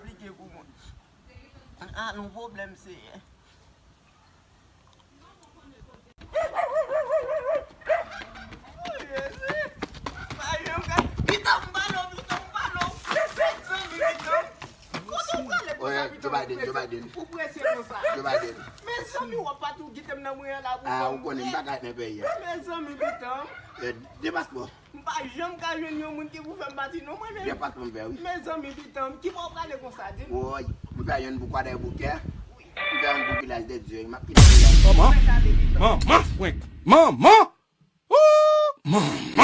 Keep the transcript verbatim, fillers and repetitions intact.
konplike pou mwen. Ah, nou pwoblèm, Senyè. Bitan, m pale w, Bitan, m pale w. Mezanmi, Bitan. Kote w prale konsa, Bitan? Joe Biden, Joe Biden. Ou prese konsa. Joe Biden. Mezanmi, w ap pa tou kite m nan mwen an la pou... Ah, ou konnen m pa ka ret nan peyi a. Mezanmi, Bitan. De paspò. M pa janm ka jwenn yon moun ki pou fè m pati non, mwen menm. De paspò m fè, wi. Mezanmi, Bitan, ki bò w prale konsa, di m? Woy, m fè youn pou Kwadèboukè. M fè youn pou Vilaj de Dye, m ap kite peyi a. Manman! Manman frenk! Manman! Ooh, manman!